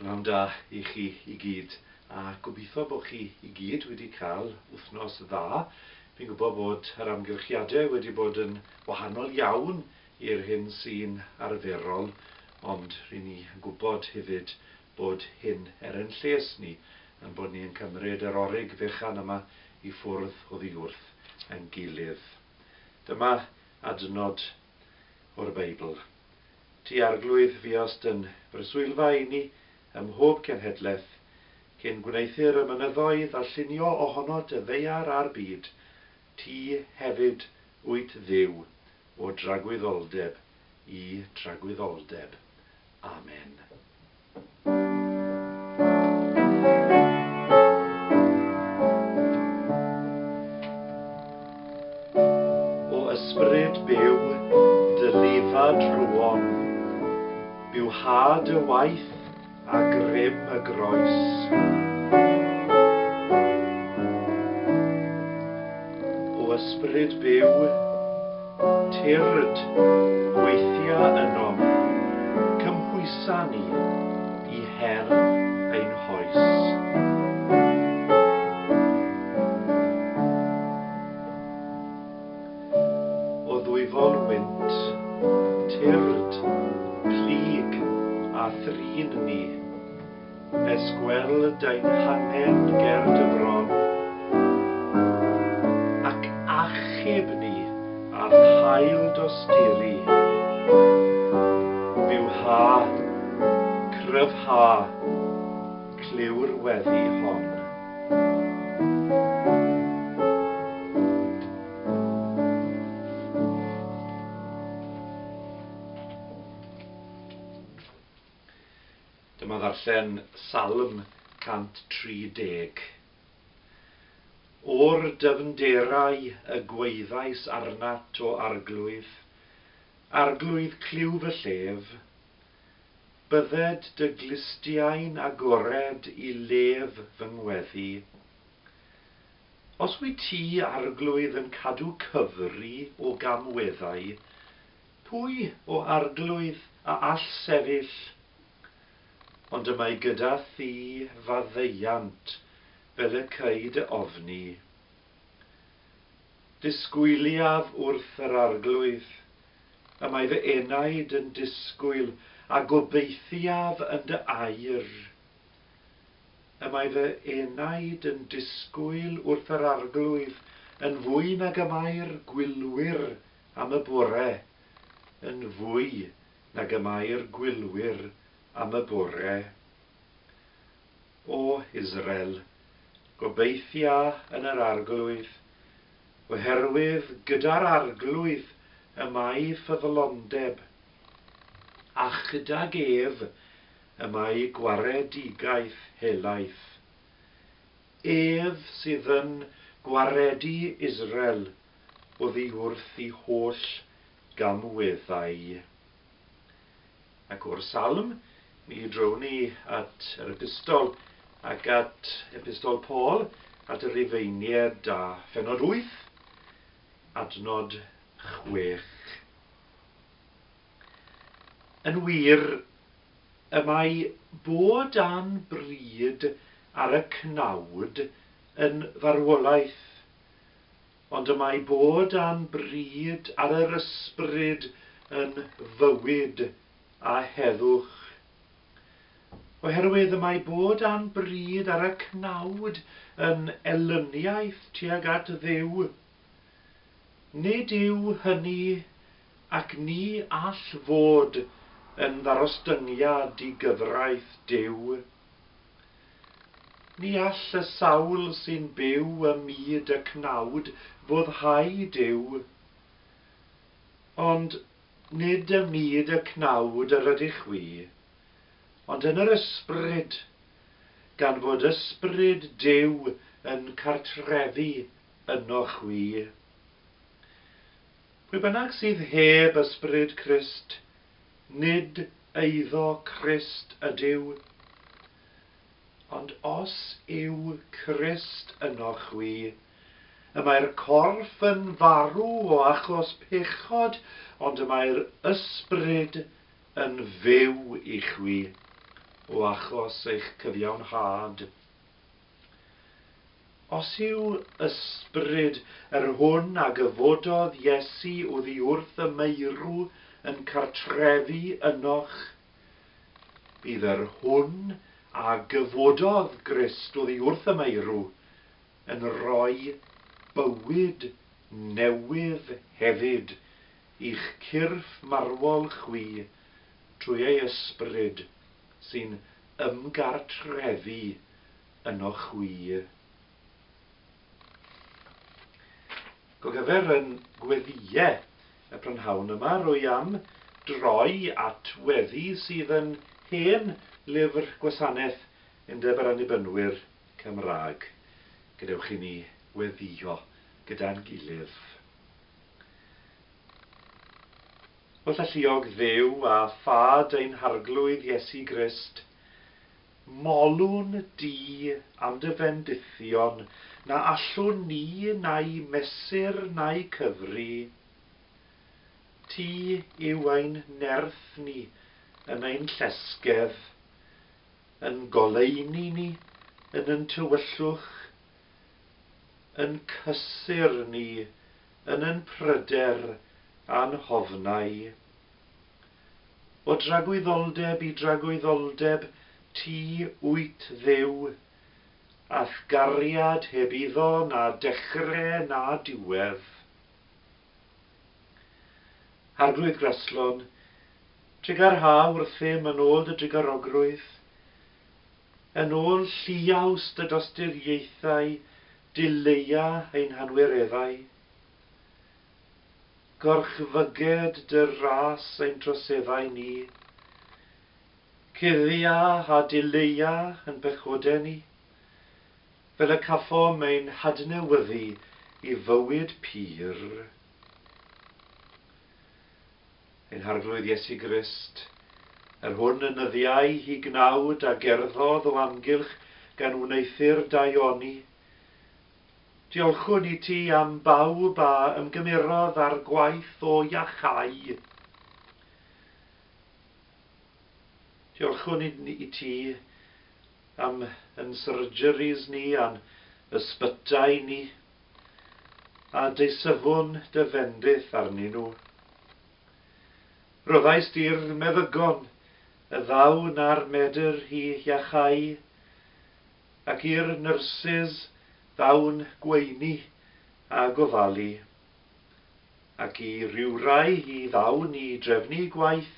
Prynhawn da i chi i gyd, a gobeithio bod chi i gyd wedi cael wythnos dda. Fi'n gwybod bod yr amgylchiadau wedi bod yn wahanol iawn i'r hyn sy'n arferol, ond ry'n ni yn gwybod hefyd bod hyn er ein lles ni, yn bod ni yn cymryd yr orig fechan yma i ffwrdd oddi wrth ein gilydd. Dyma adnod o'r Beibl. Ti, Arglwydd, fuost yn breswylfa i ni ym mhob cenhedlaeth, cyn gwneuthur y mynyddoedd a llunio ohonot y ddaear a'r byd, ti hefyd wyt Dduw o dragwyddoldeb i dragwyddoldeb. Amen. O ysbryd byw, dylifa drwom, bywhâ dy waith a grym y groes. O ysbryd byw, Tyrd, gweithia ynom, cymhwysa ni i her ein hoes. O ddwyfol wynt, tyrd, plyg a thrin ni. Nes gweld ein hangen ger dy fron, Ac achub ni a'th hael dosturi. Bywha, cryfha, clyw'r weddi hon. Dyma ddarllen Salm 130. O'r dyfnderau y gwaeddais arnat, O Arglwydd, Arglwydd clyw fy llef. Bydded dy glustiau'n agored i lef fy ngweddi. Os wyt ti, Arglwydd, yn cadw cyfri o gamweddau, Pwy, o Arglwydd, a all sefyll? Ond y mae gyda thi faddeuant fel y cei dy ofni. Disgwyliaf wrth yr Arglwydd, y mae fy enaid yn disgwyl, a gobeithiaf yn dy air. Y mae fy enaid yn disgwyl wrth yr Arglwydd yn fwy nag y mae'r gwylwyr am y bore, yn fwy nag y mae'r gwylwyr am y bore. O Israel, gobeithia yn yr Arglwydd, oherwydd gyda'r Arglwydd y mae ffyddlondeb, a chydag ef y mae gwaredigaeth helaeth. Ef sydd yn gwaredu Israel oddi wrth i holl gamweddau. Ac o'r salm, mi drown ni at yr epistol ac at epistol Paul, at y Rufeiniaid a phenod 8, adnod 6. Yn wir, y mae bod a'n bryd ar y cnawd yn farwolaeth, Ond y mae bod a'n bryd ar yr ysbryd yn fywyd a heddwch. Oherwydd y mae bod a'n bryd ar y cnawd yn elyniaeth tuag at Dduw. Nid yw hynny ac ni all fod yn ddarostyngiad i gyfraith Duw. Ni all y sawl sy'n byw ym myd y cnawd foddhau Duw. Ond nid ym myd y cnawd yr ydych chwi, ond yn yr ysbryd, gan fod ysbryd Duw yn cartrefu ynoch chwi. Pwy bynnag sydd heb ysbryd Crist, nid eiddo Crist ydyw. Ond os yw Crist ynoch chwi, y mae'r corff yn farw o achos pechod, ond y mae'r ysbryd yn fyw i chwi, o achos eich cyfiawnhad. Os yw ysbryd yr hwn a gyfododd Iesu oddi wrth y meirw yn cartrefu ynoch, bydd yr hwn a gyfododd Grist oddi wrth y meirw yn rhoi bywyd newydd hefyd i'ch cyrff marwol chwi trwy ei ysbryd sy'n ymgartrefu ynoch chwi. Gogyfer yn gweddïau y prynhawn yma, rwy am droi at weddi sydd yn hen lyfr gwasanaeth Undeb yr Annibynwyr Cymraeg. Gadewch i ni weddïo gyda'n gilydd. Holl alluog Dduw a Thad ein Harglwydd Iesu Grist, Molwn di am dy fendithion, na allwn ni na'i mesur na'i cyfri. Ti yw ein nerth ni yn ein llesgedd, yn goleuni ni yn yn tywyllwch, yn cysur ni yn yn pryder a'n hofnau. O dragwyddoldeb i dragwyddoldeb, ti wyt Dduw, a'th gariad heb iddo na dechre na diwedd. Arglwydd Graslon, trugarha wrthym yn ôl dy drugarogrwydd, yn ôl lliaws dy dosturiaethau, dileia ein hanwireddau. Gorchfyged dy ras ein troseddau ni. Cuddia a dileia yn pechodau ni, fel y caffom ein hadnewyddu i fywyd pur. Ein Harglwydd Iesu Grist, yr hwn yn nyddiau hi gnawd a gerddodd o amgylch gan wneuthur daioni, Diolchwn i ti am bawb a ymgymerodd â'r gwaith o iachau. Diolchwn i ti am yn surgeries ni a'n ysbytai ni, a deisyfwn dy fendith arnyn nhw. Rhoddais di'r meddygon y ddawn a'r medr i iachau, ac i'r nyrsys ddawn gweini a gofalu, ac i rywrai i ddawn i drefnu gwaith,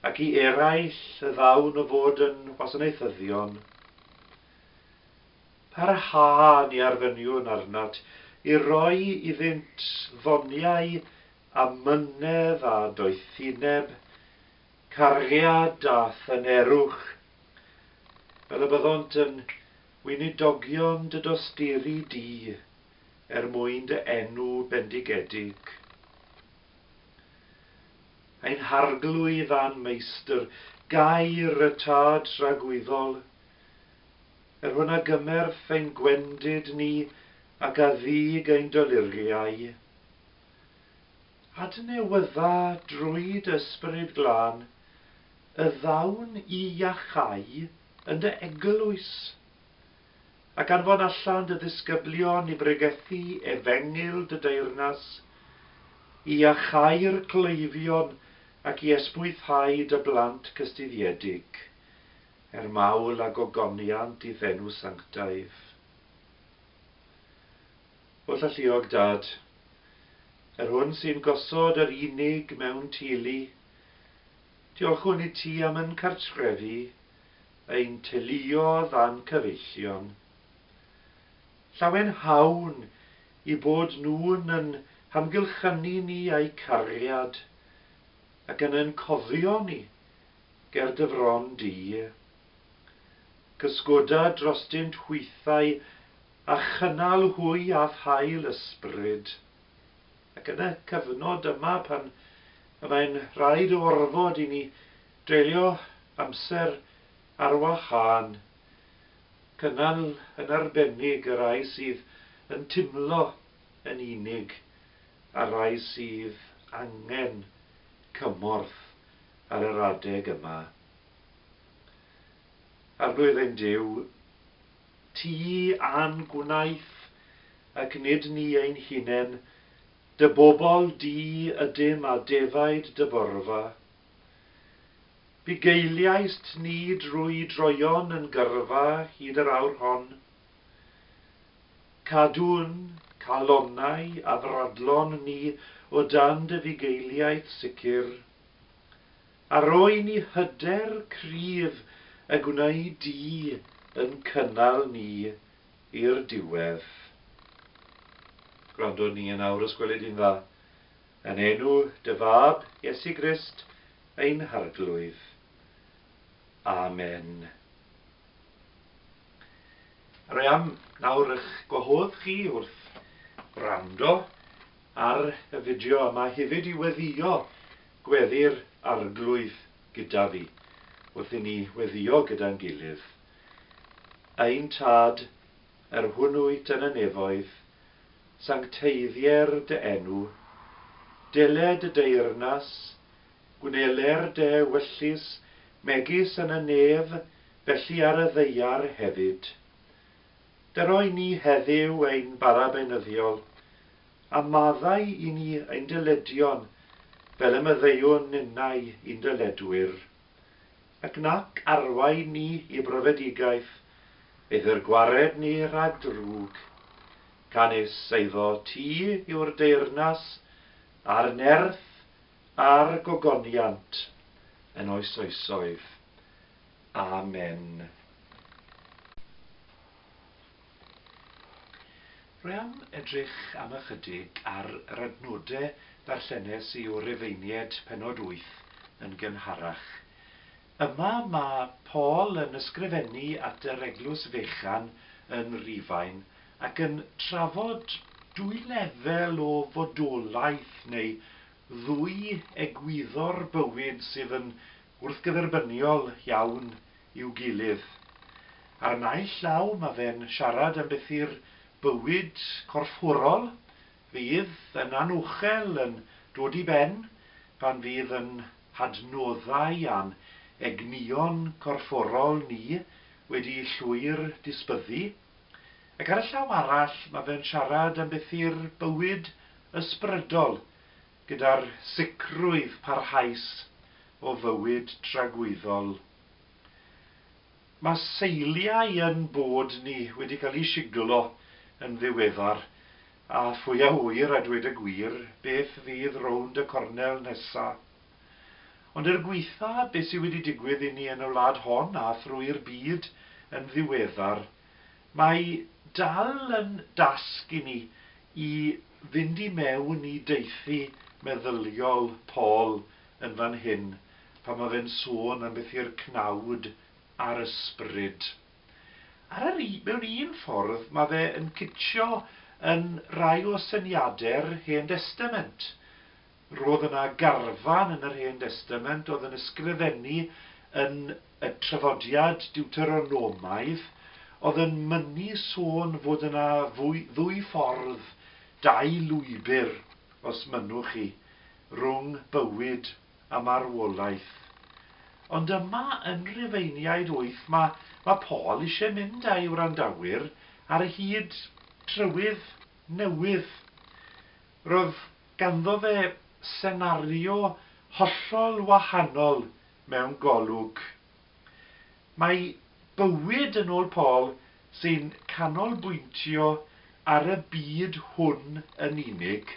ac i eraill y ddawn o fod yn wasanaethyddion. Parha ni arfyniwn arnat i roi iddynt ddoniau a mynedd a doethineb, cariad a thynerwch, fel y byddont yn weinidogion dy dosturi di er mwyn dy enw bendigedig. Ein Harglwydd a'n Meistr, gair y Tad tragwyddol, yr hwn a gymerth ein gwendid ni ac a ddug ein doluriau. Adnewydda drwy dy Ysbryd Glân y ddawn i iachau yn dy eglwys, ac anfon allan dy ddisgyblion i bregethu efengyl dy deyrnas, i iachau'r cleifion ac i esbwythau dy blant cystuddiedig, er mawl a gogoniant i'th enw sanctaidd. Holl alluog Dad, yr hwn sy'n gosod yr unig mewn teulu, Diolchwn i ti am yn cartrefi, ein teuluodd a'n cyfeillion. Llawenhawn i bod nhw'n yn hamgylchynu ni a'u cariad, ac yn yn cofio ni ger dy fron di. Cysgoda drostynt hwythau a chynnal hwy a'th hael ysbryd. Ac yn y cyfnod yma pan y mae'n rhaid o orfod i ni dreulio amser ar wahân, cynnal yn arbennig y rhai sydd yn timlo yn unig a'r rhai sydd angen cymorth ar yr adeg yma. Arglwydd ein Duw, ti a'n gwnaeth ac nid ni ein hunain, dy bobl di ydym a defaid dy borfa. Bugeiliaist ni drwy droeon yn gyrfa hyd yr awr hon. Cadw'n calonnau afradlon ni o dan dy fugeiliaeth sicr, a roi ni hyder cryf y gwnei di yn cynnal ni i'r diwedd. Gwrando ni yn awr os gweli di'n dda. Yn enw dy Fab, Iesu Grist, ein Harglwydd. Amen. Rwy am nawr eich gwahodd chi wrth wrando ar y fideo yma hefyd i weddïo gweddi'r Arglwydd gyda fi, wrth i ni weddïo gyda'n gilydd. Ein Tad, yr hwn wyt yn y nefoedd, sancteiddier dy enw, dele dy deyrnas, gwneler dy ewyllys megis yn y nef, felly ar y ddaear hefyd. Dyroi ni heddiw ein bara beunyddiol, a maddau i ni ein dyledion, fel y maddeuwn ninnau i'n dyledwyr. Ac nac arwain ni i brofedigaeth, eithr gwared ni rhag drwg. Canys eiddo ti yw'r deyrnas, a'r nerth, a'r gogoniant, yn oes oesoedd. Amen. Rwy am edrych am ychydig ar yr adnodau ddarllenes i o Rufeiniaid pennod 8 yn gynharach. Yma mae Paul yn ysgrifennu at yr eglwys fechan yn Rufain ac yn trafod dwy lefel o fodolaeth neu ddwy egwyddor bywyd sydd yn wrthgyferbyniol iawn i'w gilydd. Ar y naill law mae fe'n siarad am bethu'r bywyd corfforol fydd yn anochel yn dod i ben pan fydd yn hadnoddau a'n egnïon corfforol ni wedi llwyr disbyddu. Ac ar y llaw arall mae fe'n siarad am bethu'r bywyd ysbrydol gyda'r sicrwydd parhaus o fywyd tragwyddol. Mae seiliau yn bod ni wedi cael eu siglo yn ddiweddar, a phwy a ŵyr, a dweud y gwir, beth fydd rownd y cornel nesa. Ond er gwaetha beth sydd wedi digwydd i ni yn y wlad hon a thrwy'r byd yn ddiweddar, mae dal yn dasg i ni i fynd i mewn i deithi meddyliol Paul yn fan hyn pan mae fe'n sôn am beth yw'r cnawd a'r ysbryd. Ar yr, mewn un ffordd, mae fe yn cytio yn rai o syniadau'r Hen Destament. Roedd yna garfan yn yr Hen Destament oedd yn ysgrifennu yn y traddodiad Deuteronomaidd oedd yn mynnu sôn fod yna fwy, ddwy ffordd, dau lwybr, os mynnwch chi, rhwng bywyd a marwolaeth. Ond yma yn Rhufeiniaid 8 mae, mae Paul eisiau mynd â'i wrandawyr ar hyd trywydd newydd. Roedd ganddo fe senario hollol wahanol mewn golwg. Mae bywyd yn ôl Paul sy'n canolbwyntio ar y byd hwn yn unig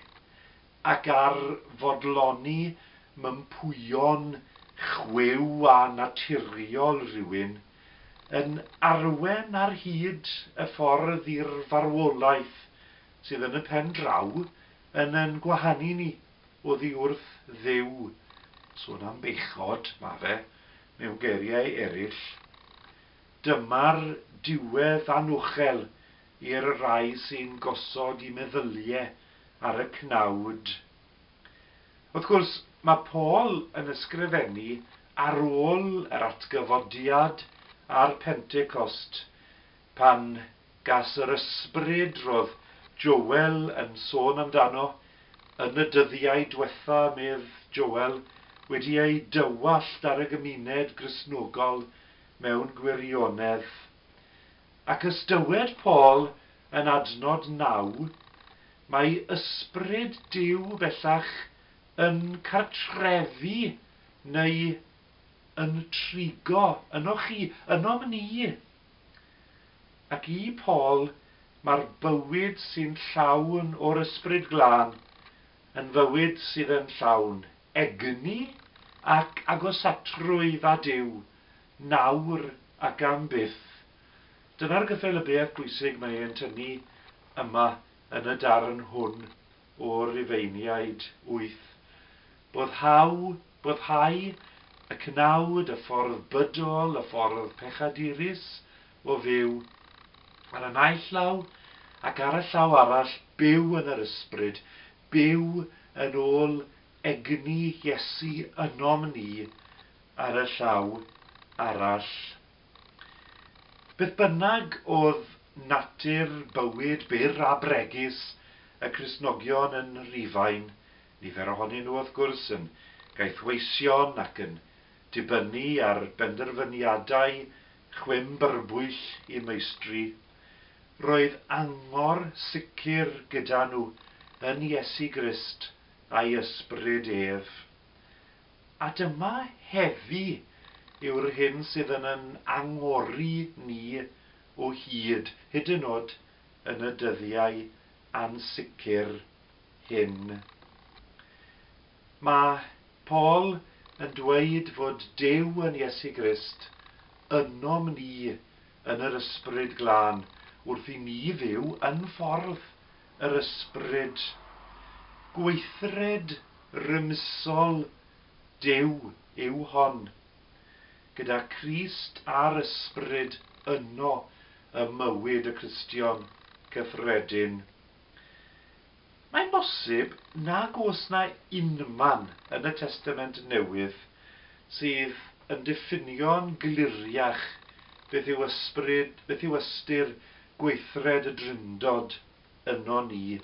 ac ar fodloni mympwyon chwiw a naturiol rhywun, yn arwen ar hyd y ffordd i'r farwolaeth sydd yn y pen draw yn yn gwahanu ni oddi wrth Dduw. Sôn am bechod, ma' fe, mewn geiriau eraill. Dyma'r diwedd anochel i'r rhai sy'n gosod i meddyliau ar y cnawd. Wrth gwrs, mae Paul yn ysgrifennu ar ôl yr atgyfodiad a'r Pentecost, pan gas yr ysbryd roedd Joel yn sôn amdano yn y dyddiau diwetha, medd Joel, wedi ei dywallt ar y gymuned Gristnogol. mewn gwirionedd. Ac ystywed Paul yn adnod 9, mae ysbryd Duw bellach yn cartrefu neu yn trigo ynoch chi, ynom ni. Ac i Paul, mae'r bywyd sy'n llawn o'r ysbryd glân yn fywyd sydd yn llawn egni ac agosatrwydd â Duw, nawr ac am byth. Dyna'r gyffelybiaeth bwysig mae e'n tynnu yma yn y darn hwn o'r Rufeiniaid 8. Boddhau, boddhau y cnawd, y ffordd bydol, y ffordd pechadurus o fyw, ar y naill law ac ar y llaw arall byw yn yr ysbryd, byw yn ôl egni Iesu ynom ni ar y llaw arall. Beth bynnag oedd natur bywyd byr a bregus y Cristnogion yn Rufain, nifer ohonyn nhw wrth gwrs yn gaethweision ac yn dibynnu ar benderfyniadau chwim byrbwyll i meistri, roedd angor sicr gyda nhw yn Iesu Grist a'i ysbryd ef. A dyma heddi yw'r hyn sydd yn yn angori ni o hyd, hyd yn oed yn y dyddiau ansicr hyn. Mae Paul yn dweud fod Duw yn Iesu Grist ynom ni yn yr ysbryd glân wrth i ni fyw yn ffordd yr ysbryd. Gweithred rymusol Duw yw hon, gyda Crist a'r ysbryd yno ym mywyd y Cristion cyffredin. Mae'n bosib nag oes 'na unman yn y Testament Newydd sydd yn diffinio'n gliriach beth yw ysbryd, beth yw ystyr gweithred y Drindod yno ni,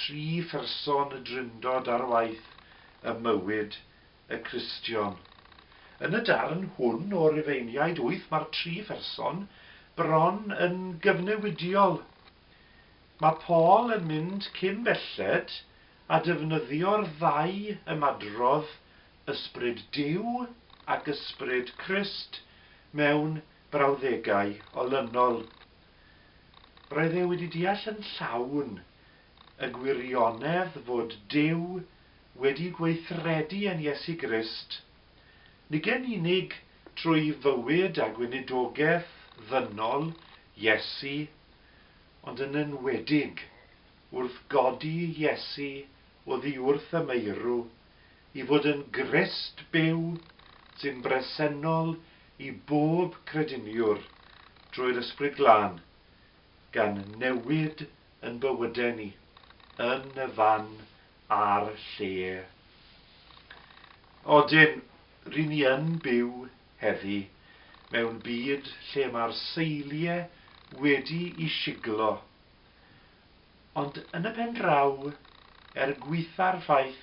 tri pherson y Drindod ar waith ym mywyd y Cristion. Yn y darn hwn o Rufeiniaid 8 mae'r tri pherson bron yn gyfnewidiol. Mae Paul yn mynd cyn belled a defnyddio'r ddau ymadrodd ysbryd Duw ac ysbryd Crist mewn brawddegau olynol. Roedd e wedi deall yn llawn y gwirionedd fod Duw wedi gweithredu yn Iesu Grist, nid yn unig trwy fywyd a gweinidogaeth ddynol Iesu, ond yn enwedig wrth godi Iesu oddi wrth y meirw i fod yn Grist byw sy'n bresennol i bob crediniwr drwy'r Ysbryd Glân, gan newid yn bywydau ni, yn y fan a'r lle. Odyn, ry'n ni yn byw heddi mewn byd lle mae'r seiliau wedi i siglo. Ond yn y pen draw, er gwaetha'r ffaith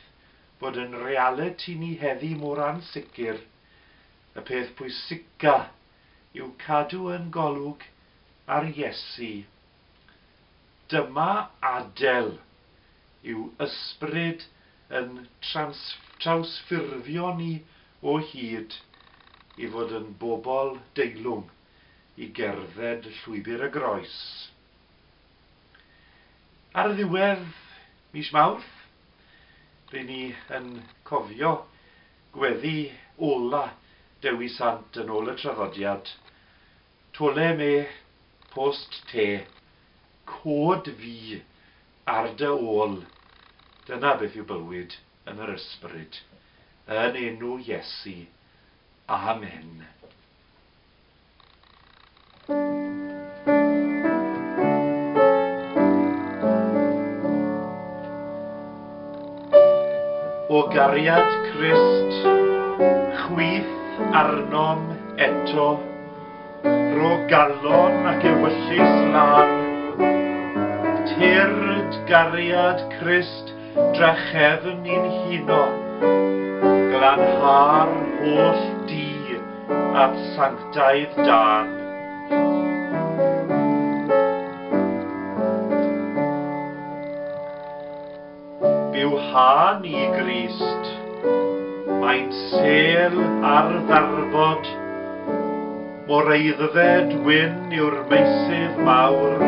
bod yn realiti ni heddi mor ansicr, y peth pwysica yw cadw yn golwg ar Iesu. Dyma adel yw ysbryd yn trawsffurfio ni o hyd i fod yn bobl deilwng i gerdded llwybr y groes. Ar ddiwedd mis Mawrth, ry'n ni yn cofio gweddi ola Dewi Sant yn ôl y traddodiad. Tole me post te, cod fi ar dy ôl. Dyna beth yw bywyd yn yr ysbryd. Yn enw Iesu. Amen. O gariad Crist, chwith arnom eto, ro galon ac ewyllys lân. Tyrd gariad Crist drachefn i'n huno, glanha'r holl dŷ at sanctaidd dân. Bywhân i Grist, mae'n sêl ar ddarfod, mor aeddfed wyn yw'r meysydd mawr.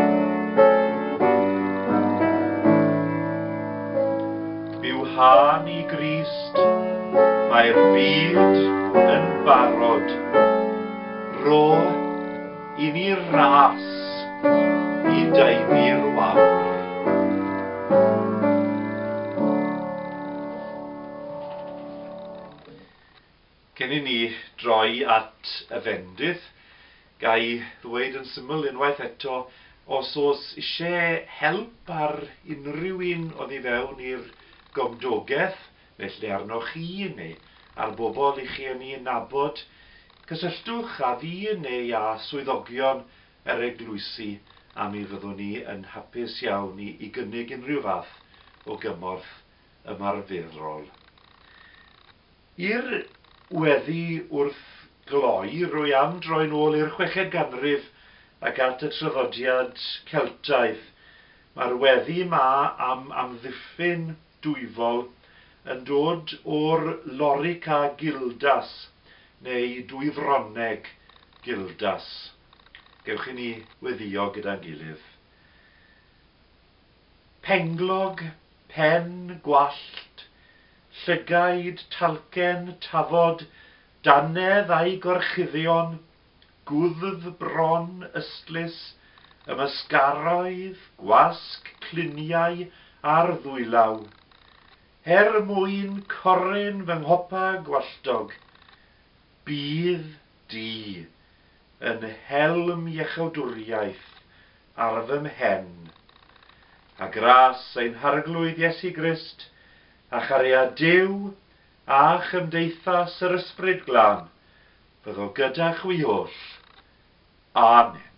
Bywhân i Grist, mae'r byd yn barod. Rho i ni ras i daenu'r wawr. Cyn i ni droi at y fendith, ga i ddweud yn syml unwaith eto, os oes eisiau help ar unrhyw un oddi fewn i'r gymdogaeth, neu lle arnoch chi, neu ar bobl i chi yn ei nabod, cysylltwch â fi neu â swyddogion yr eglwysi, a mi fyddwn ni yn hapus iawn i, i gynnig unrhyw fath o gymorth ymarferol. I'r weddi wrth gloi, rwy am droi'n ôl i'r chweched ganrif ac at y traddodiad Celtaidd. Mae'r weddi 'ma am amddiffyn dwyfol yn dod o'r Lorica Gildas, neu Dwyfronneg Gildas. Gewch i ni weddïo gyda'n gilydd. Penglog, pen, gwallt, llygaid, talcen, tafod, dannedd a'i gorchuddion, gwddf, bron, ystlys, ymysgaroedd, gwasg, cluniau a'r ddwylaw. Er mwyn coryn fy nghopa gwalltog, bydd di yn helm iachawdwriaeth ar fy mhen. A gras ein Harglwydd Iesu Grist, a chariad Duw, a chymdeithas yr Ysbryd Glân, fyddo gyda chwi oll. Amen.